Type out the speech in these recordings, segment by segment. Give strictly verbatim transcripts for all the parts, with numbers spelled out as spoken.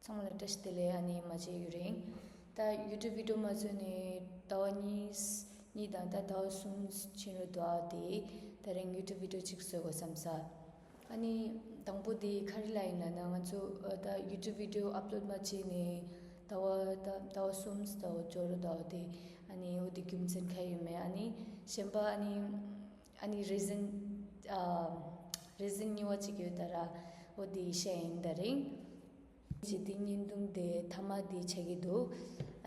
ཚང་མ་ལ་བཀྲ་ཤིས་བདེ་ལེགས། ཨ་ནི་མ་བརྗེད་ཡུ་རིང་། ད་YouTube video མ་བཟོས་ནས་ཟླ་བ་གཉིས་གཉིས་དང་ད་ཟླ་བ་གསུམ་ཕྱིན་རེད་འདུག་ཨ། དེ་ད་རིང་YouTube video གཅིག་བཟོ་དགོས་བསམ་ས། ཨ་ནི་དང་པོ་དེ་ག་རེ་ལ་ཡིན་ལབ་ན། ང་ཚོ་ཨ་ད་YouTube video upload མ་བྱས་ནས་ཟླ་བ་ད་ཟླ་བ་གསུམ་ཟླ་བ་འགྲོ་རེད་འདུག་ཨ། དེ་ཨ་ནི་འོ་དེ་རྒྱུ་མཚན་ག་ཡིན་མེད། ཨ་ནི་གཞན་པ་ཨ་ནི་ཨ་ནི་reason ཨ་reason གཉིས་པ་གཅིག་ཡོད་ད་ར། འོ་དེ་བཤད་ཡིན་ད་རིང་། ཅི་སྟེ་བརྙན་ཐུང་དེ་མཐའ་མ་དེ་ཆགས་ཀྱི་འདུག་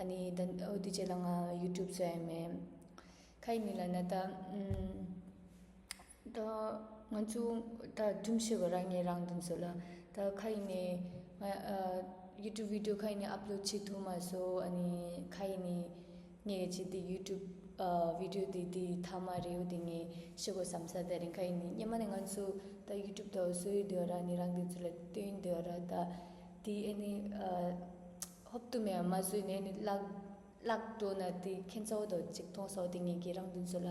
ཨ་ནི་ད་འོ་དེ་རྗེས་ལ་ང་YouTube བཟོ་ཡ་མེད། ག་ཡིན་ལབ་ན་ད་ཨམ་ད་ང་ཚོ་ད་སྒྲུང་བཤད་དགོས་ར། ངས་རང་དོན་ཚོ་ལ་ད་ག་ཡིན་ནས་ང་ཨ་YouTube video ག་ཡིན་ནས་upload བྱེད་ཐུབ་མ་སོང་། ཨ་ནི་ག་ཡིན་ནས་ངས་ཅི་དེ་YouTube ཨ་video དེ་དེ་མཐའ་མ་རེད། འོ་དེ་ངས་བཤད་དགོས་བསམ་ས། ད་རིང་ག་ཡིན་ནས་སྔོན་མ་ནས་ང་ཚོ་ད་YouTube ད་བཟོ་ཡི་འདུག་ར། ནི་རང་དེ་ཚོ་ལ་སྟོན་འདུག་ར། ད་དེ་ཨ་ནི་ཨ་ཧོབ་ཏུ་མེད་མ་བཟོས་ནས་ནི་བརླག་བརླག་འགྲོ་ན་དེ་ཁྱེད་ཚོ་ད་ཅིག་མཐོང་སོང་། དེ་ངས་ཀྱི་རང་དོན་ཚོ་ལ་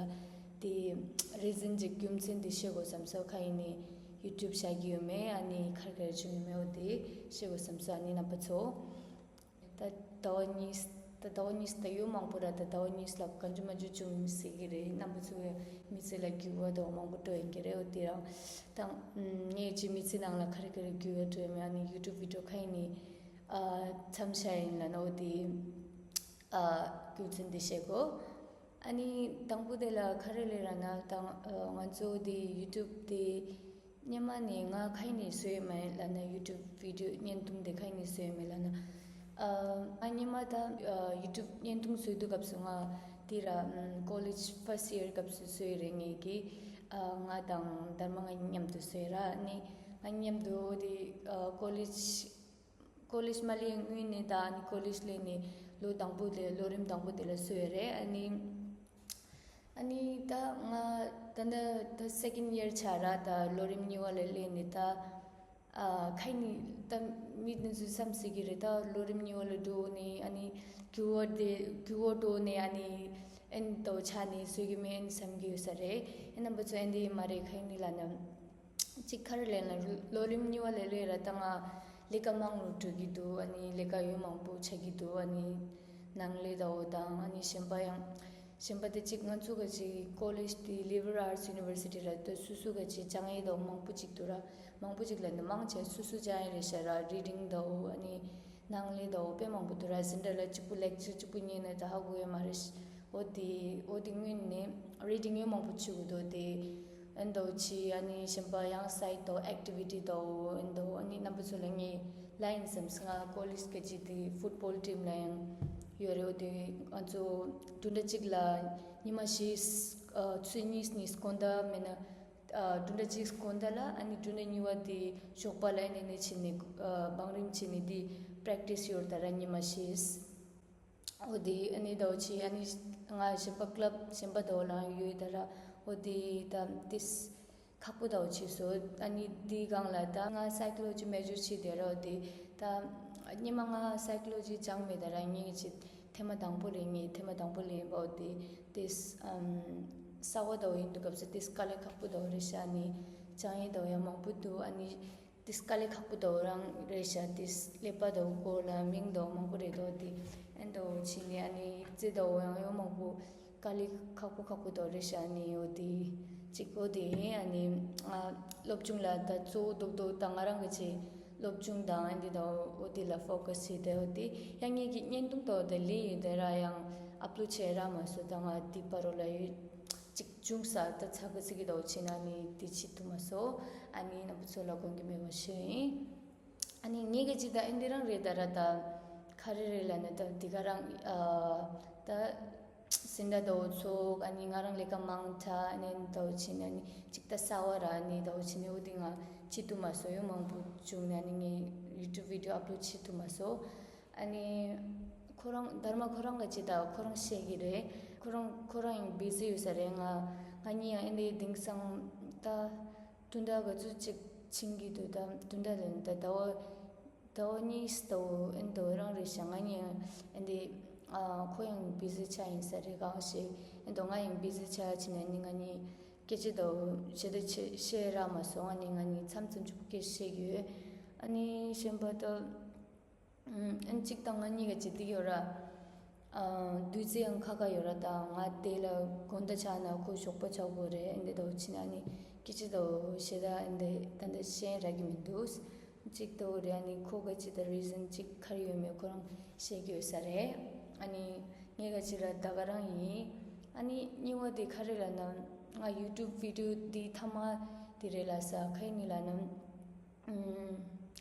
དེ་reason ཅིག་རྒྱུ་མཚན་དེ་བཤད་དགོས་བསམ་སོང་། ག་ཡིན་ནས་YouTube བཞག་གི་ཡོད་མེད། ཨ་ནི་ག་རེ་ག་རེ་བྱུང་ཡོད་མེད། འོ་དེ་བཤད་དགོས་བསམ་སོང་། ཨ་ནི་རྣམ་པ་ཚོ། ད་ཟླ་བ་གཉིས། ད་ཟླ་བ་གཉིས་ད་ཡོད་མང་པོ་ར། ད་ཟླ་བ་གཉིས་ལ་གང་བྱུང་མང་བྱུང་བྱུང་ཟེར་གི་རེད། རྣམ་པ་ཚོ་བའི་མི་ཚེ་ལ་འགྱུར་བ་ད་མང་པོ་འགྲོ་ཡིན་གི་རེད། འོ་དེ་རང་ད་ངས་ཅི་མི་ཚེ་ནང་ལ་ག་རེ་ག་རེ་འགྱུར་བ་འགྲོ་ཡོད་མེད། ཨ་ནི་YouTube video ག་ཡིན་ནི་ཨ་མཚམས་བཞག་ཡིན་ལབ་ན། འོ་དེ་ཨ་རྒྱུ་མཚན་དེ་བཤད་གོ་ཨ་ནི་དང་པོ་དེ་ལ་ག་རེ་ལབ་ར་ན། ད་ང་ཚོ་དེ་YouTube དེ་སྔོན་མ་ནས་ང་ག་ཡིན་ནས་བཟོས་མེད་ལབ་ན། YouTube video བརྙན་ཐུང་དེ་ག་ཡིན་ནས་བཟོས་མེད་ལབ་ན། ཨ་ང་སྔོན་མ་ད་ཨ་YouTube བརྙན་ཐུང་བཟོས་དུས་སྐབས་སུ་ང་དེ་ར་ཨམ་college first year སྐབས་སུ་བཟོས་རེད། ངས་ཀྱི་ཨ་ང་དང་དར་མ་ང་མཉམ་དུ་བཟོས་ར། ཨ་ནི་ང་མཉམ་དུ་དེ་ཨ་college college མ་སླེབས་སྔོན་ནས་ད་ཨ་ནི་college སླེབས་ནས་ལོ་དང་པོ་དེ་ལོ་རིམ་དང་པོ་དེ་ལ་བཟོས་རེད། ཨ་ནི་ཨ་ནི་ད་ང་ད་ནི་ད་second year ཆགས་ར། ད་ལོ་རིམ་གཉིས་པ་ལ་སླེབས་ནས་ད་ཨ་ག་ཡིན་ནི་ད་མི་དེ་ཚོས་བསམ་སྲིད་ཀྱི་རེད། ད་ལོ་རིམ་གཉིས་པ་ལ་འགྲོ་ནས་ཨ་ནི་འགྱུར་བ་དེ་འགྱུར་བ་འགྲོ་ནས་ཨ་ནི་ཨེ་ནི་ད་ཆགས་ནས་བཟོས་ཀྱི་མེད་ཨེ་ནི་བསམ་གྱི་ཡོད་ས་རེད། ཨེ་རྣམ་པ་ཚོ་ཨེ་འདི་མ་རེད། ག་ཡིན་ནི་ལབ་ན། གཅིག་ག་རེ་ལབ་ན་ལོ་རིམ་གཉིས་པ་ལ་སླེབས་ར། ད་ང་ལས་ཀ་མང་རུ་འགྲོ་གི་འདུག་ཨ་ནི་ལས་ཀ་ཡང་མང་པོ་ཆགས་ཀྱི་འདུག་ཨ་ནི་ནང་ལས་ཟླ་བོ་དང་ཨ་ནི་གཞན་པ་ཡང་གཞན་པ་དེ་གཅིག་ང་ཚོ་ག་ཅིག་college དེ་liberal arts university ར། ད་སོ་སོ་ག་ཅིག་སྦྱང་ཡས་ཟླ་བོ་མང་པོ་ཅིག་འདུག་ར། མང་པོ་ཅིག་ལབ་ན་མང་ཆེ་སོ་སོ་སྦྱང་ཡས་རེད་ཤག་ར། reading ཟླ་བོ་ཨ་ནི་ནང་ལས་ཟླ་བོ་དཔེ་མང་པོ་འདུག་ར། ཟིན་གྲྭ་ལ་གཅིག་པུ་lecture གཅིག་པུ་ཉན་ན་ད་ཧ་གོ་ཡས་མ་རེད། འོ་དེ་འོ་དེ་སྔོན་ནས་reading ཡང་མང་པོ་བྱེད་དགོས་འདུག་དེ་ཨེ་འདྲ་བྱས་ཨ་ནི་གཞན་པ་ཡང་side དང་activity དང་ཨེ་འདྲ། ཨ་ནི་རྣམ་པ་ཚོ་ལ་ངས་ལབ་ཡིན་བསམ་སོང་། ང་college ག་ཅིག་དེ་football team ལ་ཡང་ཡོད་རེད། འོ་དེ་ང་ཚོ་བདུན་ཕྲག་གཅིག་ལ་ཉི་མ་བཞི་ཨ་ཚོུད་གཉིས་གཉིས་དགོང་དག་མེད་ན་ཨ་བདུན་ཕྲག་གཅིག་དགོང་དག་ལ། ཨ་ནི་བདུན་ཕྲག་གཉིས་པ་དེ་ཞོགས་པ་ལ་ཨ་ནི་ནས་བྱས་ནས་ཨ་བང་རིམ་བྱས་ནས་དེ་practice ཡོད་རེད་ད་ར། ཉི་མ་བཞི། འོ་དེ་ཨ་ནི་ཟླ་བོ་གཅིག་ཨ་ནི་ང་གཞན་པ་club གཞན་པ་ཟླ་བོ་ལ་ཡོད་ད་ར། འོ་དེ་ད་ཏིས་ཁག་པོ་ཟླ་བོ་བྱས་སོང་། ཨ་ནི་དེའི་སྒང་ལ་ད་ང་psychology major བྱས་དེ་ར། འོ་དེ་ད་སྔོན་མ་ང་psychology སྦྱངས་མེད་ད་ར། ངས་ཅིག་ཐེངས་མ་དང་པོ་རེད། ངས་ཐེངས་མ་དང་པོ་ལེན་པ། འོ་དེ་ཏིས་ཨམ་གསར་པ་ཟླ་བོ་ཡིན་དུས་སྐབས་སུ་ཏིས་དཀའ་ལས་ཁག་པོ་ཟླ་བོ་རེད་ཤག་ཨ་ནི་སྦྱང་ཡས་ཟླ་བོ་ཡང་མང་པོ་འདུག་ཨ་ནི། ཏིས་དཀའ་ལས་ཁག་པོ་ཟླ་བོ་རང་རེད་ཤག་ཏིས་ཀླད་པ་ཟླ་བོ་སྐོར་ལ་མིང་ཟླ་བོ་མང་པོ་རེད་འདུག་དེ་ཨེ་འདྲ་བྱས་ནས་ཨ་ནི་རྩེད་ཟླ་བོ་ཡང་ཡང་མང་པོ་དཀའ་ལས་ཁག་པོ་ཁག་པོ་ཟླ་བོ་རེད་ཤག་ཨ་ནི་འོ་དེ་གཅིག་པོ་དེ་ཨ་ནི་ཨ་སློབ་སྦྱོང་ལ་ད་གཙོ་བོ་རྡོག་རྡོག་ད་ང་རང་གི་ཆེད་སློབ་སྦྱོང་དང་ཨེ་འདི་ཟླ་བོ་འོ་དེ་ལ་focus བྱས་ཏེ། འོ་དེ་ཡང་ངེད་ཀྱི་བརྙན་ཐུང་ཟླ་བོ་དེ་ལས་ཡོད་དེ་ར་ཡང་upload བྱས་ར་མ་སོང་། ད་ང་དེ་བར་རོ་ལ་ཡོད། གཅིག་ཅུང་ཟད་ད་ཚ་གི་ཚི་གི་ཟླ་བོ་བྱས་ན་ནི་དེ་བྱེད་ཐུབ་མ་སོང་། ཨ་ནི་རྣམ་པ་ཚོ་ལ་དགོངས་འགལ་མེད་པ་ཞུ་ཡིན། ཨ་ནི་ངེད་ཀྱི་ཅི་ད་ཨེ་འདི་རང་རེད་ད་ར། ད་ག་རེ་རེད་ལབ་ན་ད་འདི་ག་རང་ཨ་ད་སེམས་ད་ཟླ་བོ་ཚོགས། ཨ་ནི་ང་རང་ལས་ཀ་མང་དྲགས། ཨ་ནི་ཟླ་བོ་བྱས་ན་ནི་གཅིག་ད་གསར་པ་ར། ཨ་ནི་ཟླ་བོ་བྱས་ནས་འོ་དེ་ང་བྱེད་ཐུབ་མ་སོང་། ཡང་མང་པོ་བྱུང་ནས་ཨ་ནི་ངས་YouTube video upload བྱེད་ཐུབ་མ་སོང་། ཨ་ནི་ཁོ་རང་དར་མ་ཁོ་རང་ག་ཅི་ད་ཁོ་རང་བཤད་ཀྱི་རེད། ཁོ་རང་ཁོ་རང་ཡང་busy ཡོད་ས་རེད། ང་ང་གཉིས་ཡང་ཨེ་འདི་དེང་སང་ད་སྟོན་ཟླ་ག་ཚོད་ཅིག་ཕྱིན་གྱི་འདུག་ད་སྟོན་ཟླ་ལོན་ད་ཟླ་བ་ཟླ་བ་གཉིས་ཟླ་བ་ཨེ་འདི་རང་རེད་ཤག་ང་གཉིས་ཡང་ཨེ་འདི་ཨ་ཁོ་ཡང་busy ཆགས་ཡིན་ས་རེད། གང་ཞིག་ཨེ་འདི་ང་ཡང་busy ཆགས་ཕྱིན་ནས་ནི་ང་གཉིས་སྐད་ཆ་ད་བཤད་ད་བཤད་རག་མ་སོང་། ཨ་ནི་ང་གཉིས་མཚམས་མཚམས་ཅིག་སྐད་བཤད་ཡོད། ཨ་ནི་གཞན་པ་ད། ཨུམ། ཨན་གཅིག་དང་ང་གཉིས་ཀ་ཅི་འདི་ཡོད་ར། ཨ། བདུད་རྩི་ཡང་ཁ་ཁ་ཡོད་ར། ད་ང་དེ་ལ་དགོང་དག་ཆགས་ན་ཁོ་ཞོགས་པ་ཆགས་དགོས་རེད། ཨན་དེ་དོ་ཕྱི་ན་ནི་སྐད་ཆ་དོ་ཞེ་ད་ཨན་དེ་ད་འདི་ཤེས་ར་གི་མི་འདུག་གཅིག་དོ་རེད། ཨ་ནི་ཁོ་ག་ཅི་ད་རི་ཟན་གཅིག་ཁར་ཡོད་མེད་ཁོ་རང་ཤེས་ཀྱི་ཡོད་ས་རེད། ཨ་ནི་ངས་ག་ཅི་ར་ད་ག་རང་ཡིན། ཨ་ནི་གཉིས་པ་དེ་ག་རེ་ལབ་ན། ང་ཡུ་ཊུབ་བི་ཌི་ཡོ་འདི་མཐའ་མ་དེ་རེད་ལབ་ས། ག་ཡིན་ནི་ལབ་ན། ཨུམ།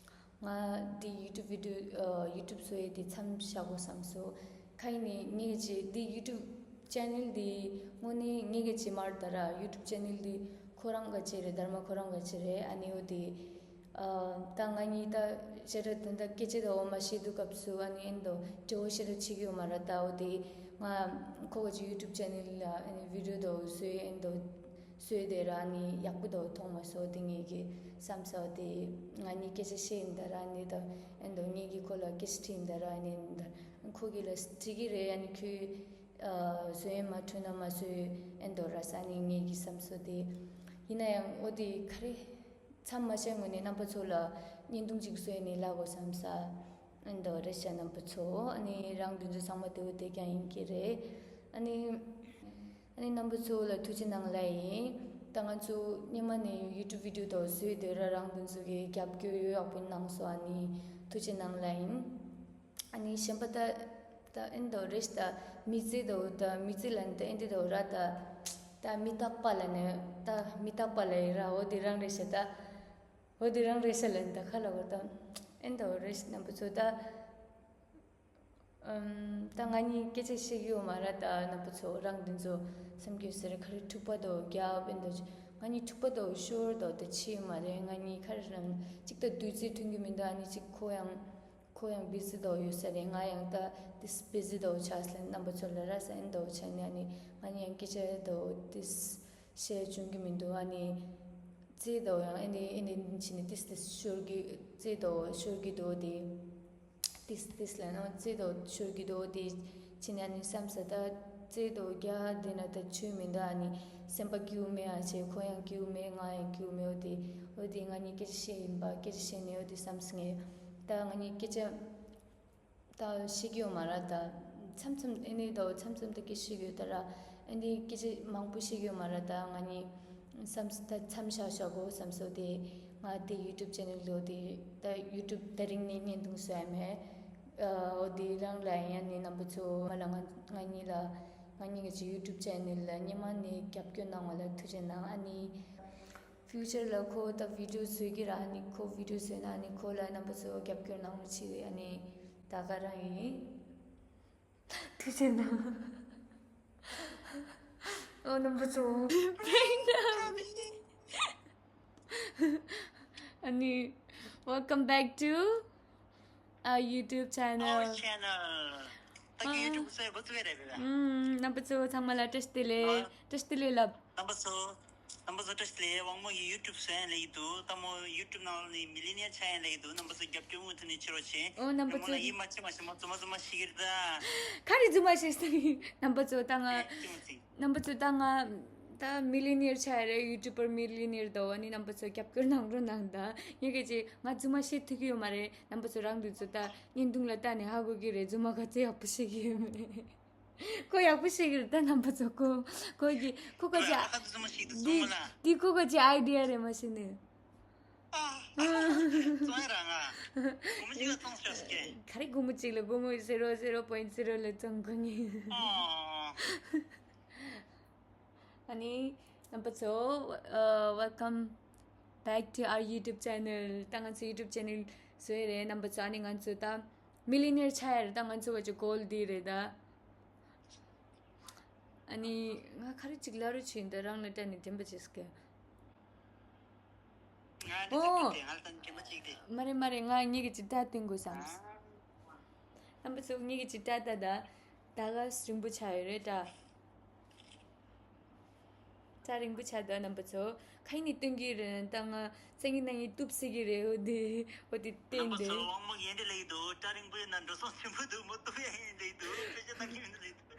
ང་འདི་ཡུ་ཊུབ་བི་ཌི་ཡོ་ཨ། ཡུ་ཊུབ་བཟོ་ཡས་འདི་མཚམས་བཞག་དགོས་བསམ་སོང་། ག་ཡིན་ནི་ངས་ཀྱི་འདི་ཡུ་ཊུབ་ཅེ་ནལ་འདི་དངོས་གནས་ངས་ཀྱི་ཅི་མར་ད་ར་ཡུ་ཊུབ་ཅེ་ནལ་འདི་ཁོ་རང་ག་ཅི་རེད། དར་མ་ཁོ་རང་ག་ཅི་རེད། ཨ་ནི་འོ་དེ། ཨ། ད་ང་གཉིས་ད་ཞེ་དྲག་དེ་འདྲ་སྐད་ཆ་དེ་འོ་མ་བཤད་དུས་སྐབས་སུ་ཨ་ནི་ཨེན་དོ་དྲི་བ་ཞེ་དྲག་བྱེད་ཀྱི་ཡོད་མ་རེད། ད་འོ་དེ་ང་ཁོ་ག་ཅི་ཡུ་ཊུབ་ཅེ་ནལ་ལ་ཨ་ནི་བི་ཌི་ཡོ་དེ་བཟོས་ཨེན་དོ་བཟོས་དེ་ར་ཨ་ནི་ཡག་པོ་དེ་མཐོང་མ་སོང་། དེ་ངས་ཀྱི་བསམ་སོང་། དེ་ང་གཉིས་སྐད་ཆ་བཤད་ཡིན་ད་ར་ཨ་ནི་ད་ཨེན་དོ་ངས་ཀྱི་ཁོ་ལ་སྐད་ཆ་དྲིས་ཡིན་ད་ར་ཨ་ནི་ད་ཁོ་གི་ལ་དྲིས་ཀྱི་རེད། ཨ་ནི་ཁོས་ཨ། བཟོས་ཡིན་མ་འཁྲུལ་ན་མ་བཟོས་ཨེན་དོ་ར་ས་ཨ་ནི་ངས་ཀྱི་བསམ་སོང་། དེ་ཡིན་ན་ཡང་འོ་དེ་ག་རེ། མཚམས་མ་བཞག་སྔོན་ནས་རྣམ་པ་ཚོ་ལ་བརྙན་ཐུང་ཅིག་བཟོས་ནས་ལབ་དགོས་བསམ་ས། ཨ་ནི་འདི་རེད་ཤག་རྣམ་པ་ཚོ། ཨ་ནི་རང་དེ་ཚོ་ཚང་མ་དེ་འུ་དེ་ཀྱང་ཡིན་གྱི་རེད། ཨ་ནི། ཨ་ནི་རྣམ་པ་ཚོ་ལ་ཐུགས་རྗེ་གནང་ལབ་ཡིན། ད་ང་ཚོ་སྔོན་མ་ནས་ཡུ་ཊུབ་བི་ཌི་ཡོ་དེ་བཟོས་དེ་ར་རང་དེ་ཚོ་གི་རྒྱབ་སྐྱོར་ཡོད་ཡག་པོ་གནང་སོང་། ཨ་ནི་ཐུགས་རྗེ་གནང་ལབ་ཡིན། ཨ་ནི་གཞན་པ་ད་ད་ཨེན་དོ་རེད་ཤག་ད་མི་ཚེ་དོ་ད་མི་ཚེ་ལ་ནི་ད་ཨེན་དེ་དོ་ར་ད་ད་མི་རྟག་པ་ལ་ནི་ད་མི་རྟག་པ་ལ་ཡི་ར་འོ་དེ་རང་རེད་ཤག་ད་འོ་དེ་རང་རེད་ཤག་ལ་ནི་ད་ཁ་ལ་འོ་ད་ཨེན་དོ་རེད་ཤག་རྣམ་པ་ཚོ། ད་ཨམ་ད་ང་གཉིས་སྐད་ཆ་བཤད་ཀྱི་ཡོད་མ་ར། ད་རྣམ་པ་ཚོ་རང་དེ་ཚོ་བསམ་གྱི་ཡོད་ས་རེད། ག་རེ་འཁྲུག་པ་དོ་རྒྱབ་ཨེན་དོ་ང་གཉིས་འཁྲུག་པ་དོ་ཤོར་དོ་ད་ཆི་ཡོད་མ་རེད། ང་གཉིས་ག་རེ་རང་གཅིག་ད་བདུད་རྩི་འཐུང་གི་མི་འདུག་ཨ་ནི་གཅིག་ཁོ་ཡང་ཁོ་ཡང་བི་ཟི་དོ་ཡོད་ས་རེད། ང་ཡང་ད་ཏིས་བི་ཟི་དོ་ཆགས་ལ་རྣམ་པ་ཚོ་ལ་ར་ས་ཨེན་དོ་ཆ་ནི་ཨ་ནི་ང་གཉིས་ཡང་སྐད་ཆ་དོ་ཏིས་བཤད་བྱུང་གི་མི་འདུག་ཨ་ནི་རྩེད་དོ་ཡང་ཨེ་ནི་ཨེ་ནི་ཕྱི་ནས་ཏིས་ཏིས་ཤོར་གི་རྩེད་དོ་ཤོར་གི་འདུག་དེ་ཏིས་ཏིས་ལ་ནང་རྩེད་དོ་ཤོར་གི་འདུག་དེ་ཕྱི་ནས་ཨ་ནི་བསམ་ས་ད་རྩེད་དོ་རྒྱ་དེ་ན་ད་ཆོས་མི་འདུག་ཨ་ནི་སེམས་པ་སྐྱིད་མེད་ཨ་ཆེ་ཁོ་ཡང་སྐྱིད་མེད་ང་ཡང་སྐྱིད་མེད། འོ་དེ་འོ་དེ་ང་གཉིས་སྐད་ཆ་བཤད་ཡིན་པ་སྐད་ཆ་བཤད་ནས་འོ་དེ་བསམ་སོང་ངས། ད་ང་གཉིས་སྐད་ཆ་ད་ཤེས་ཀྱི་ཡོད་མ་རེད། ད་མཚམས་མཚམས་ཨེ་ནི་ད་མཚམས་མཚམས་ད་སྐད་ཤེས་ཀྱི་ཡོད་ད་ར། ཨེ་ནི་སྐད་ཆ་མང་པོ་ཤེས་ཀྱི་ཡོད་མ་རེད། ད་ང་གཉིས་བསམ་ད་མཚམས་བཞག་བཞག་གོ་བསམ་སོང་། དེ་ང་དེ་ཡུ་ཊུབ་ཅེ་ནལ་ལོ་དེ་ད་ཡུ་ཊུབ་དེ་རིང་ནས་བརྙན་ཐུང་བཟོ་ཡ་མེད། ཨ་འོ་དེ་རང་ལ་ཡང་ནི་རྣམ་པ་ཚོ་ང་ལ་ང་ང་གཉིས་ལ་ང་གཉིས་ཀྱི་ཡུ་ཊུབ་ཅེ་ནལ་ལ་སྔོན་མ་ནས་རྒྱབ་སྐྱོར་གནང་བ་ལ་ཐུགས་རྗེ་གནང་། ཨ་ནི། ཕིའུ་ཅར་ལ་ཁོ་ད་བི་ཌི་ཡོ་བཟོས་ཀྱི་ར། ཨ་ནི་ཁོ་བི་ཌི་ཡོ་བཟོས་ན་ཨ་ནི་ཁོ་ལ་རྣམ་པ་ཚོ་རྒྱབ་སྐྱོར་གནང་རོགས་བྱེད། ཨ་ནི་ད་ག་རང་ཡིན། ཐུགས་རྗེ་གནང་། ཨོ་རྣམ་པ་ཚོ། ཨ་ནི། Welcome back to our YouTube channel. Our channel. ད་གི་ཡུ་ཊུབ་བཟོས་འགོ་བཙུགས་རེད་པས། ཨམ། རྣམ་པ་ཚོ་ཚང་མ་ལ་བཀྲ་ཤིས་བདེ་ལེགས། ཨ། བཀྲ་ཤིས་བདེ་ལེགས་ལབ། རྣམ་པ་ཚོ། རྣམ་པ་ཚོ་བཀྲ་ཤིས་བདེ་ལེགས། དབང་མོ་ཡི་ཡུ་ཊུབ་བཟོ་ཡ་ལབ་ཀྱི་འདུག་ད་མོ་ཡུ་ཊུབ་ནང་ནས་མི་ལི་ནི་ཡར་ཆགས་ཡ་ལབ་ཀྱི་འདུག་རྣམ་པ་ཚོ་རྒྱབ་སྐྱོར་མུ་མཐུད་ནས་བྱེད་རོགས་བྱེད། ཨོ་རྣམ་པ་ཚོ། ཡིད་མ་ཆེས་མ་ཆེས་མ་རྫུན་མ་རྫུན་མ་བཤད་ཀྱི་རེད་ད། ག་རེ་རྫུན་མ་བཤད་སོང་། རྣམ་པ་ཚོ་ད་ང་། ཨེ་ཅི་མ་ཅི། རྣམ་པ་ཚོ་ད་ང་ད་མི་ལི་ནི་ཡར་ཆགས་ཡ་རེད། ཡུ་ཊུབ་པར་མི་ལི་ནི་ཡར་འདུག་ཨ་ནི་རྣམ་པ་ཚོ་རྒྱབ་སྐྱོར་གནང་རོགས་གནང་ད། ངས་སྐད་ཆ་ང་རྫུན་མ་བཤད་ཐུབ་ཀྱི་ཡོད་མ་རེད། རྣམ་པ་ཚོ་རང་དུས་ཚོད་ད་བརྙན་ཐུང་ལ་ལྟ་ནས་ཧ་གོ་གི་རེད། རྫུན་མ་ག་ཚོད་ཡག་པོ་བཤད་ཀྱི་ཡོད་མེད། ཁོ་ཡག་པོ་བཤད་ཀྱི་རེད་ད་རྣམ་པ་ཚོ། ཁོ་ཁོ་གི་ཁོ་ག་ཅི་ཁ་ཚུ་མ་ཤེས་འདུག་འདི་སོང་ལ། འདི་ཁོ་ག་ཅི་ཨའི་ཌི་ཡ་རེད་མ་གཞི་ནས། ཨ། ཙོང་ར་ང་། གོ་མོ་ཅིག་ལ་ཙོང་ཤོག་ཀྱེ། ག་རེ་གོ་མོ་ཅིག་ལ། གོ་མོ་zero zero point zero ལ་ཙོང་གོ་ངེས། ཨ། ཨ་ནི་རྣམ་པ་ཚོ། ཨ། Welcome back to our YouTube channel. ད་ང་ཚོ་ཡུ་ཊུབ་ཅེ་ནལ་བཟོས་རེད་རྣམ་པ་ཚོ། ཨ་ནི་ང་ཚོ་ད་མི་ལི་ནི་ཡར་ཆགས་ཡ་རེད། ད་ང་ཚོ་བ་ཅི་གོལ་འདི་རེད་ད། ཨ་ནི་ང་ག་རེ་ཅིག་ལབ་རོགས་བྱེད། འདི་རང་ལ་སྤྲད་ནས་དྲན་པ་བྱེད་སྐད། ང་འདི་ཨོ། ཅིག་དེ་ང་ལ་ད་དྲན་པ་ཅིག་དེ། མ་རེད་མ་རེད། ང་གཉིས་ཀྱི་ཅིག་ད་སྟོན་དགོས་བསམས། རྣམ་པ་ཚོ་གཉིས་ཀྱི་ཅིག་ད་ད་ད། ད་ག་རིང་པོ་ཆགས་ཡོད་རེད་ད། ད་རིང་པོ་ཆགས་ད་རྣམ་པ་ཚོ། ག་ཡིན་ནི་སྟོན་གྱི་རེད། ད་ང་སང་ཉིན་གནངས་ཉིན་གཏུབ་སྲིད་ཀྱི་རེད། འོ་དེ་འོ་དེ་རྣམ་པ་ཚོ་བསྟན་ཏེ། དབང་མོ་ཡིན་འདི་ལེགས་འདུག་སྐྲ་རིང་པོ་ཡིན་ན་འགྲོ་སོང་ཆེན་པོ་འདུག་མོ་གཏུབ་ཡ་ཡིན་ལེགས་འདུག་ཕལ་ཆེར་གནང་གི་མིན་འདུག་ལེགས་འདུག་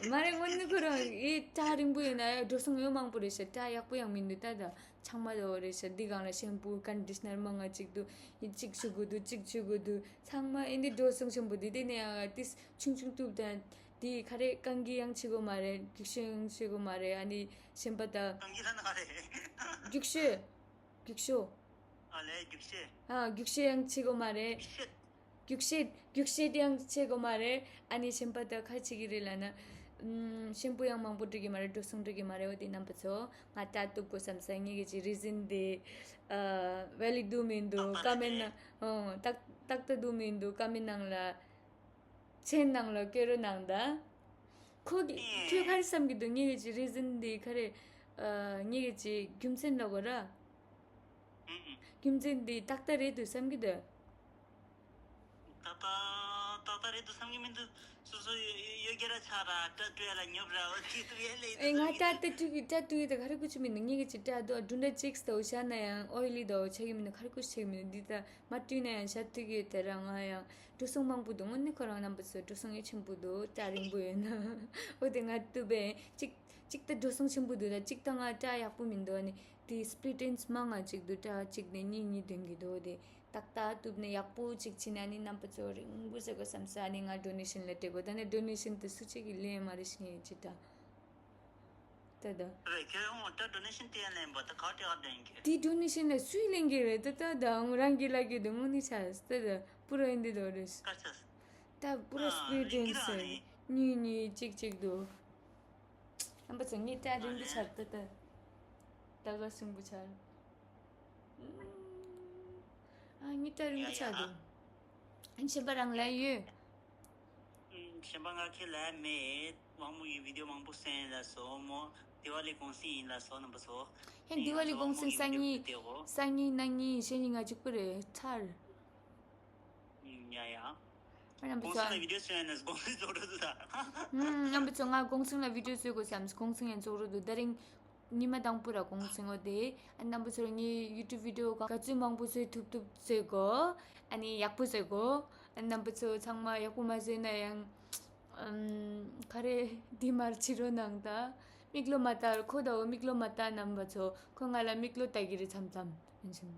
མ་རེད། དངོས་གནས་ཁོ་རང་ཨེ་སྐྲ་རིང་པོ་ཡིན་ན་ཡང་འགྲོ་སོང་ཡོད་མང་པོ་རེད་ཤག་སྐྲ་ཡག་པོ་ཡང་མི་འདུག་ད་ད་ ཚང་མ་ལོ་རེ་ཤ་འདི་གང་ལ་ཤེམ་པུ་ཀན་ཌི་ཤི་ནར་མང་ང་གཅིག་འདུག་ཡིན་གཅིག་ཞུ་དགོས་འདུག་གཅིག་ཞུ་དགོས་འདུག་ཚང་མ་ཨེ་འདི་འགྲོ་སོང་ཆེན་པོ་འདི་དེ་ནས་ཡང་ཏིས་ཆུང་ཆུང་ཐུབ་དང་དེ་ཁ་རེ་གང་གི་ཡང་ཆེ་གོ་མ་རེད། རྒྱུག་ཤོས་ཡང་ཆེ་གོ་མ་རེད། ཨ་ནི་ཤེམ་པ་ད་གང་གི་ལ་ན་རེད། རྒྱུག་ཤོས། རྒྱུག་ཤོས། ཨ་ལས་རྒྱུག་ཤོས། ཨ་རྒྱུག་ཤོས་ཡང་ཆེ་གོ་མ་རེད། རྒྱུག་ཤོས། རྒྱུག་ཤོས་རྒྱུག་ཤོས་དེ་ཡང་ཆེ་གོ་མ་རེད། ཨ་ནི་ཤེམ་པ་ད་ཁ་ཆེ་གི་རེད་ལ་ན། ཨུམ། ཤེམ་པུ་ཡང་མང་པོ་འགྲོ་གི་མ་རེད། འགྲོ་སོང་འགྲོ་གི་མ་རེད། འོ་དེ་རྣམ་པ་ཚོ་ང་ལྟ་གཏུབ་དགོས་བསམ་ས་ངེད་ཀྱི་རི་ཟིན་དེ། ཨ་ཝེ་ལི་འདུག་མི་འདུག་ཀ་མེན་ན། ཨོ་ཏག་ཏག་ཏག་འདུག་མི་འདུག་ཀ་མེན་ནང་ལ། མཆན་ནང་ལ་བཀོད་རོགས་གནང་དང་། ཁོ་གི་ཁྱོད་ག་རེ་བསམ་གྱི་འདུག་ངེད་ཀྱི་རི་ཟིན་འདི་ག་རེ། ཨ་ངེད་ཀྱི་རྒྱུ་མཚན་ལ་གོ་ར། རྒྱུ་མཚན་འདི་ཏག་ཏག་རེད་འདུག་བསམ་གྱི་འདུག་ཏག་ཏག་ཏག་ཏག་རེད་འདུག་བསམ་གྱི་མི་འདུག་སོ་སོ་ཡོ་ཡོ་གེ་ར་ཆགས་ར་སྐྲ་བཀྲུ་ཡ་ལ་ཉོབ་ར་བ་དེ་དུ་ཡ་ལེ་ཨེ་ང་སྐྲ་ཏག་བཀྲུ་གི་སྐྲ་བཀྲུ་ཡི་ད་ག་རེ་ཀུ་ཆུ་མི་འདུག་ངེད་ཀྱི་སྐྲ་དོ་འབྲུ་འདྲ་ཅིག་ཏོ་བྱས་ན་ཡང་ཨོ་ཡི་ལི་དོ་ཆགས་ཀྱི་མི་འདུག་ག་རེ་ཀུ་ཆུ་ཆགས་ཀྱི་མི་འདུག་འདི་ད་མ་བཀྲུས་ན་ཡང་ཤ་ཐུག་གི་དེ་ར་ང་ཡང་། འགྲོ་སོང་མང་པོ་འདུག་དངོས་གནས་ཁོ་རང་རྣམ་པ་ཚོ་འགྲོ་སོང་ཡེ་ཆེན་པོ་འདུག་སྐྲ་རིང་པོ་ཡོད་ན། འོ་དེ་ང་བཏུབ་པས་གཅིག་གཅིག་ད་འགྲོ་སོང་ཆེན་པོ་འདུག་ད་གཅིག་ད་ང་སྐྲ་ཡག་པོ་མི་འདུག་ཨ་ནི་དེ་སྤི་ལིཊ་ཨིན་སི་མང་ང་གཅིག་འདུག་སྐྲ་གཅིག་ནས་གཉིས་གཉིས་ཐོན་གྱི་འདུག་དེ་ཏག་ཏག་བཏུབ་ནས་ཡག་པོ་གཅིག་བྱས་ན་ཨ་ནི་རྣམ་པ་ཚོ་རིང་པོ་བཟོ་དགོས་བསམ་ས་ཨ་ནི་ང་ཌོ་ནེ་ཤན་ལ་སྤྲད་དགོས། ད་ནི་ཌོ་ནེ་ཤན་དེ་སུ་གཅིག་གིས་ལེན་མ་རེད་ཤི་ངེས་ཅི་ད། ད་ད། རེད་ཁྱོད་ཡོང་ད་ཌོ་ནེ་ཤན་སྤྲད་ལེན་པ་ད་ག་སྤྲད་ག་ལེན་གྱི། དེ་ཌོ་ནེ་ཤན་ལ་སུས་ལེན་གྱི་རེད་ད་ད་ད་ཨང་རང་གི་ལ་གི་འདུག་དངོས་གནས་ཆ་ད་ད་པུ་ར་ཨིན་དེ་དོ་རེད། དཀར་ཆ། ད་པུ་ར་ཨ་སྤི་ལིཊ་ཨིན་སི་རིང་གི་རང་ནི། གཉིས་གཉིས་གཅིག་གཅིག་འདུག་རྣམ་པ་ཚོ་ངའི་སྐྲ་རིང་པོ་ཆགས་ད་ད། ད་ག་སྲིན་པོ་ཆགས། ཨ་ངའི་སྐྲ་རིང་པོ་ཆགས་འདུག་ཨ་གཞན་པ་རང་ལ་ཡོད། ཨུམ། གཞན་པ་ང་ཁྱེད་ལ་མེད། དབང་མོ་ཡི་བི་ཌིའོ་མང་པོ་གསན་ལ་སོ་མོ། དི་ཝ་ལི་གུང་སེང་ཡིན་ལ་སོ་རྣམ་པ་ཚོ། ཧེ་དི་ཝ་ལི་གུང་སེང་སང་ཉིན། སང་ཉིན་གནངས་ཉིན་གཞེས་ཉིན་ང་གཅིག་པུ་རེད་ཚར། ཨུམ། ཡ་ཡ། རྣམ་པ་ཚོ། གུང་སེང་ལ་བི་ཌིའོ་གསན་ན་གུང་སེང་རྫོགས་འགྲོ་འདུག་ད། ཨུམ། རྣམ་པ་ཚོ་ང་གུང་སེང་ལ་བི་ཌིའོ་བཟོ་དགོས་བསམ། གུང་སེང་ཡང་རྫོགས་འགྲོ་འདུག་ད་རིང་ཉི་མ་དང་པོ་ར་གུང་སེང་འོ་དེ། ཨ་རྣམ་པ་ཚོར་ངའི་ཡུ་ཊུབ་བི་ཌིའོ་ག་ག་ཚོད་མང་པོ་བཟོས་ཐུབ་ཐུབ་བཟོས་གོ་ཨ་ནི་ཡག་པོ་བཟོས་གོ་ཨ་རྣམ་པ་ཚོ་ཚང་མ་ཡག་པོ་མ་བཟོས་ན་ཡང་། ཨམ། ག་རེ་འདི་མར་ཕྱི་རོ་ནང་ད། མིག་ལོ་མ་ལྟ་ཁོ་ད་འོ་མིག་ལོ་མ་ལྟ་རྣམ་པ་ཚོ་ཁོ་ང་ལ་མིག་ལོ་ལྟ་གི་རེད་མཚམས་མཚམས་ཡིན་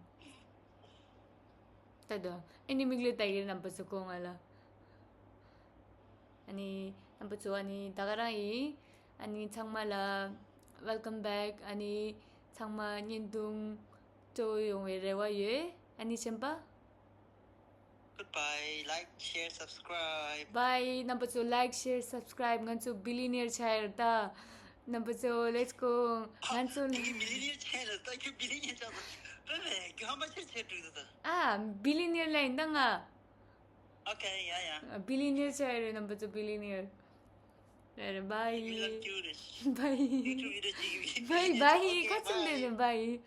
ཕྱིན། ད་དོ། ཨ་ནི་མིག་ལོ་ལྟ་གི་རེད་རྣམ་པ་ཚོ་ཁོ་ང་ལ། ཨ་ནི་རྣམ་པ་ཚོ་ཨ་ནི་ད་ག་རང་ཡིན། ཨ་ནི་ཚང་མ་ལ་welcome back ཨ་ནི་ཚང་མ་བརྙན་ཐུང་སྤྲོ་ཡོང་བའི་རེ་བ་ཡོད། ཨ་ནི་གཞན་པ། Goodbye. Like, share, subscribe. Bye. རྣམ་པ་ཚོ་like, share, subscribe ང་ཚོ་billionaire ཆགས་ཡོད་ད། རྣམ་པ་ཚོ་let's go ང་ཚོ། དེ་གི་billionaire ཆགས་ལ་ད་ཁྱོད་billionaire ཆགས་སོང་། དཔེ་མེད་ཁྱོད་ཧམ་པ་ཆེ་ཆེ་འགྲིག་འདུག་ད། ཨ་billionaire ལ་ཡིན་ད་ང་། Okay, yeah, yeah. Billionaire ཆགས་ཡོད་རེད་རྣམ་པ་ཚོ་billionaire. Bye. We love you. Bye. YouTube video ཅིག Bye, bye. ཁ་ཚིག་འདི་ནས་bye.